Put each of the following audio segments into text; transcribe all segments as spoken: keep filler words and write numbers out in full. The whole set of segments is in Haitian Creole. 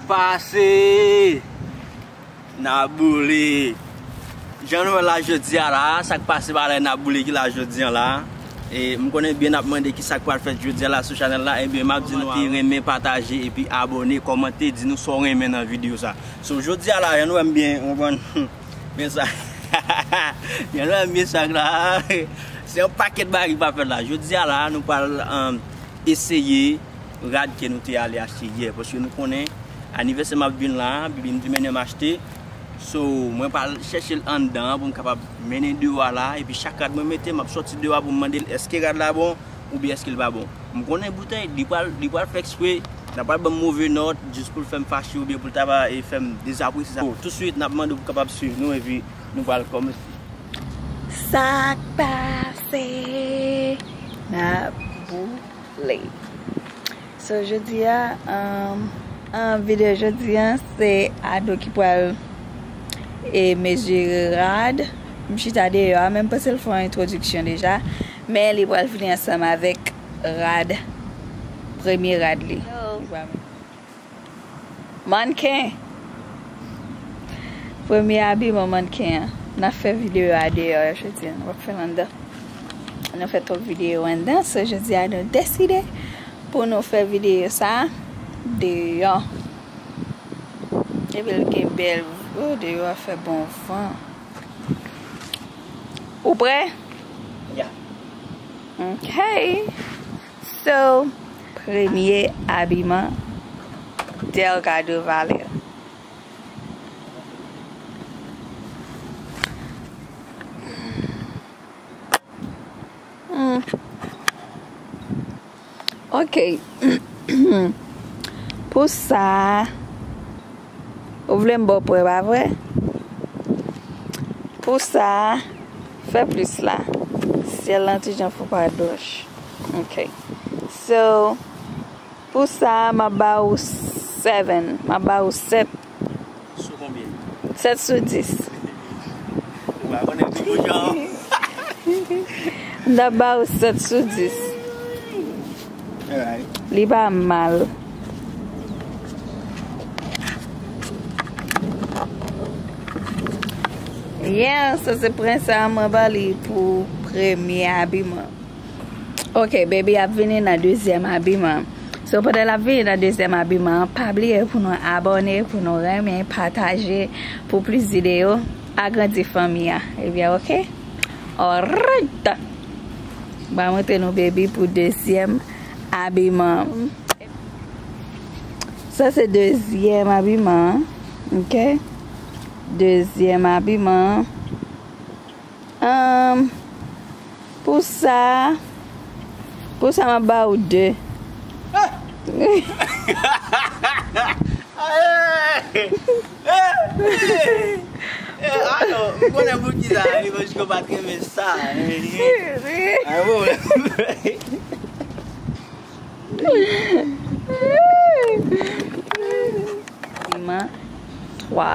Pase! N ap boule. Jan nou wè la jodi a la, sa k pase pa la, n ap boule ki la jodi a la. E m konnen byen n ap mande ki sa k pral fèt jodi a la sou chanèl la. Ebyen, m ap di nou kòmante, renmen, pataje, epi abòne, kòmante, di nou sa w renmen nan videyo sa. So, jodi a la, jan nou wè m byen, w konprann? Men sa. Jan nou wè m byen sa la. Se yon pakèt bagay ki pral fèt la. Jodi a la, nou pral, um, eseye rad ke nou te ale achte yè. Paske nou konnen anivèsè m ap vin la, Bibi m te mennen m achte. So, mwen pral chèche l anndan an pou m kapab mennen deyò a la. Epi chak rad mwen mete, m ap sòti deyò a pou m mande l èske rad la bon oubyen èske l pa bon. M konnen boutèy, li pral, li pral fè ekspre, l ap pral ban m move nòt, jis pou l fè m fache oubyen pou l ta va, e, fè m dezapresye sa. Bon, tousuit, n ap mande w pou w kapab swiv nou epi nou pral kòmanse. Sa k pase? N ap boule. So, jodi a, um, um, videyo jodi a, se Ado ki pral, e, mezire rad. M chita deyò a, men m panse l fè yon entwodiksyon deja. Men li pral vini ansanm avèk rad, premye rad li. Li pral Mannken! Premye abiman mannken an. N ap fè videyo a deyò jodi a. Nou p ap fè l anndan. Nou fè twòp videyo anndan. So, jodi a, nou deside pou nou fè videyo sa a deyò. Epi l gen bèl, oh, deyò a fè bon van. Ou prè? Ya. Ok. So, premye abiman, Delgado Valer. Hmm. Ok. Pou sa, ou vle m ba w prè, pa vre? Pou sa, fè plis la. Syèl lan ti jan fou pa blanch. Ok. So, pou sa, m ap ba ou seven. M ap ba ou sèt. Sou konbyen? Sèt sou dis. Ou pa konnen tou bouch an. M t ap ba ou sèt sou dis. Alright. Li pa mal. Yeah, sa se prensè a mwen ba li pou premye abiman. Ok, baby ap vini nan dezyèm abiman. So, pandan l ap vini nan dezyèm abiman an, pa bliye pou nou abòne, pou nou renmen, pataje, pou plis videyo, agrandi fanmi a. Ebyen, ok? Alright! Mwen montre nou baby pou dezyèm abiman. Sa se dezyèm abiman an. Ok? Dezyèm abiman an. Ahn, pou sa, pou sa, m ap ba ou de. Alò, m konnen pou ki sa, Evanjiko pa t renmen sa. Ay, bon. Abiman twa.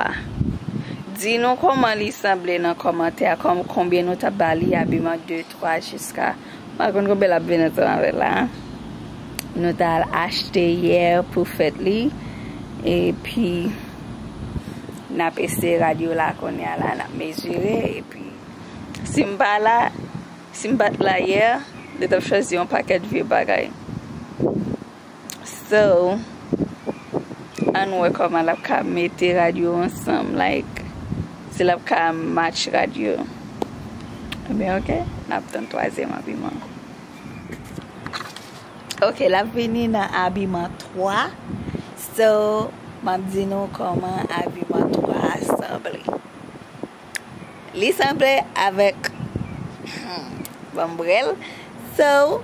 Di nou kòman li sanble nan kòmantè a, kòm, konbyen nou t ap ba li abiman de, twa, jiska. M pa konn konbyen l ap vin ansanm avè l la. Nou t al achte yè pou fèt li. Epi, n ap eseye rad yo la kounye a la, n ap mezire. Epi, si m pa la, si m pa t la yè, li t ap chwazi yon pakèt vye bagay. So, ann wè kòman l ap ka mete rad yo ansanm, like, si l ap ka match rad yo. Ebyen, ok, n ap tann twazyèm abiman. Ok, l ap vini nan abiman twa. So, m ap di nou kòman abiman twa a sanble. Li sanble avèk, hmm, banm brèl. So,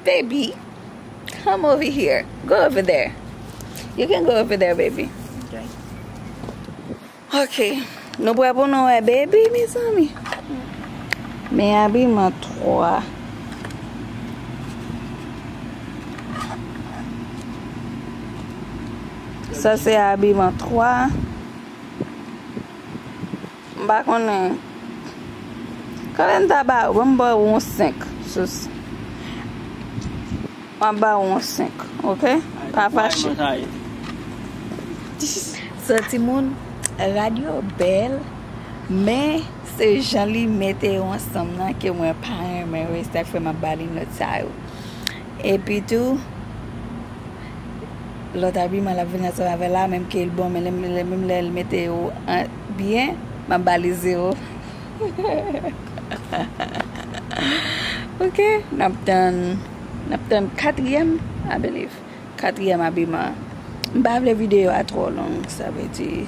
baby, come over here. Go over there. You can go over there, baby. Ok. Ok. Nou prè pou nou wè baby, mezanmi? Men abiman twa. Sa se abiman twa. M pa konnen. Kanmenm ta ba ou, ban m ba ou yon senk sou s-, m ap ba ou yon senk, ok? Pa fache. So, timoun, rad yo bèl, men se jan li mete yo ansanm nan ke mwen pa renmen, wi, se sa k fè m ap ba li nòt sa yo. Epi tou, lòt abiman l ap vin ansanm avè l la, menm ke l bon, men lè, lè, menm lè l mete yo an, byen, m ap ba li zewo. Ok, n ap tann, n ap tann katriyèm, I believe. Katriyèm abiman. M pa vle videyo a twò long, sa vle di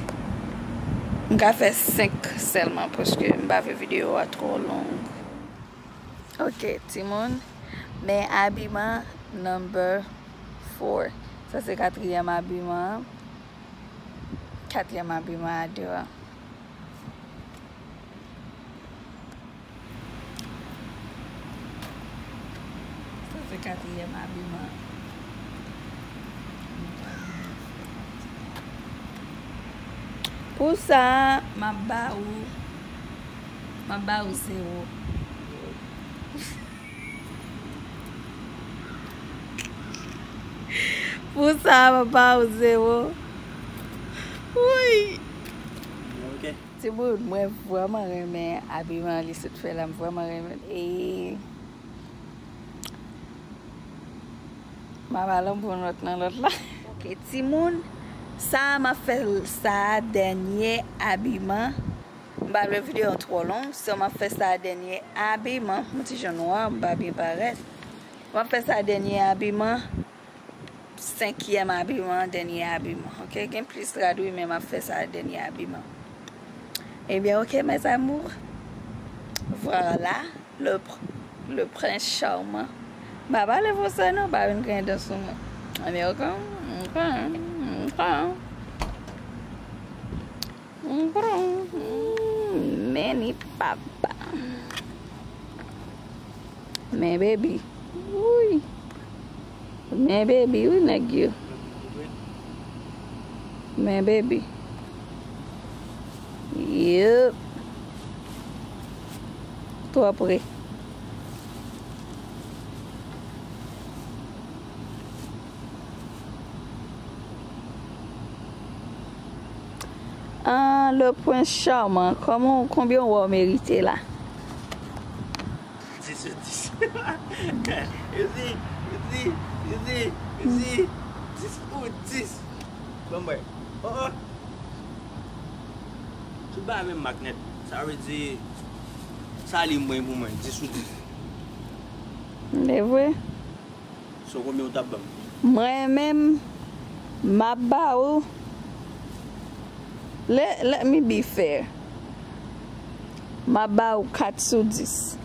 m ka fè senk sèlman paske m pa vle videyo a twò long. Ok, timoun, men abiman number four. Sa se katriyèm abiman an. Katriyèm abiman a de a. Sa se katriyèm abiman. Pou sa, m ap ba ou, m ap ba ou zewo. Pou sa, m ap ba ou zewo. Wi. Ok. Timoun, mwen vrèman renmen abiman li sot fè la, m vrèman renmen. E m ap al anba yon lòt nan lòt la. Ok, timoun, sa a m ap fè sa a dènye abiman. M pa vle videyo an twò long, so m ap fè sa a dènye abiman. Yon ti jan nwa, m pa byen parèt. M ap fè sa a dènye abiman. Senkyèm abiman, dènye abiman. Ok, gen plis rad wi, men m ap fè sa dènye abiman. Ebyen, ok, mes amours. Voilà le, pr- le prince charmant. M pa pale fransè non, pa vin gen dan sou mwen. Ebyen, ok, ok, ok. Meni papa. Men baby. Wi. Men baby, wi nèg yo. Men baby. Yup. Twò pre. Ah, le prince charmant, kòman, konbyen w wè w merite la? Dis sou dis. Ezi, ezi, ezi, ezi. Dis pou dis. Bon, mwen. Oh, oh. Tout bagay menm mak nèt. Sa vle di, sa li mwen pou mwen, dis sou dis. Se vre? So, konbyen w t ap ban m? Mwen menm, m ap ba ou. Let, let me be fair. M ap ba ou kat sou dis.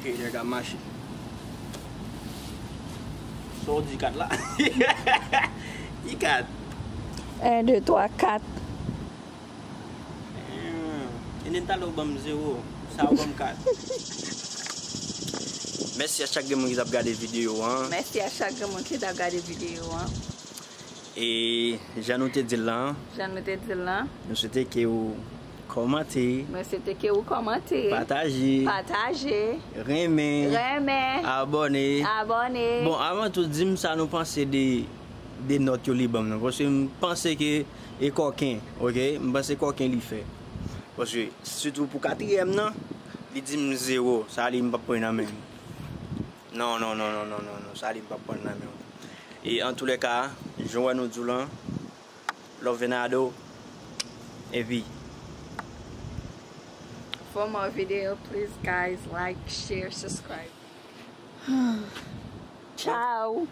Hater ka mache. Sa w di kat la? Ki kat? En, de, twa, kat. Hmm. E nen talè w ban m zewo. Sa w ban m kat. Mèsi a chak grenn moun ki t ap gade videyo an. Mèsi a chak grenn moun ki t ap gade videyo an. E jan nou te di l lan, jan nou te di l lan, nou swete ke ou kòmante, mwen swete ke ou kòmante, pataje, pataje, renmen, renmen, abòne, abòne. Bon, avan tou, di m sa nou panse de, de nòt yo li ban m nan. Paske m panse ke e kòken, ok? M panse kòken li fè. Paske, sitou pou katriyèm nan, li di m zewo. Sa li m p ap pran nan men m. Non, non, non, non, non, non, non. Sa li m p ap pran nan men w. E antoulèka, jan w wè nou di w lan, Love Venado. Epi. For more video, please guys, like, share, subscribe. Ciao.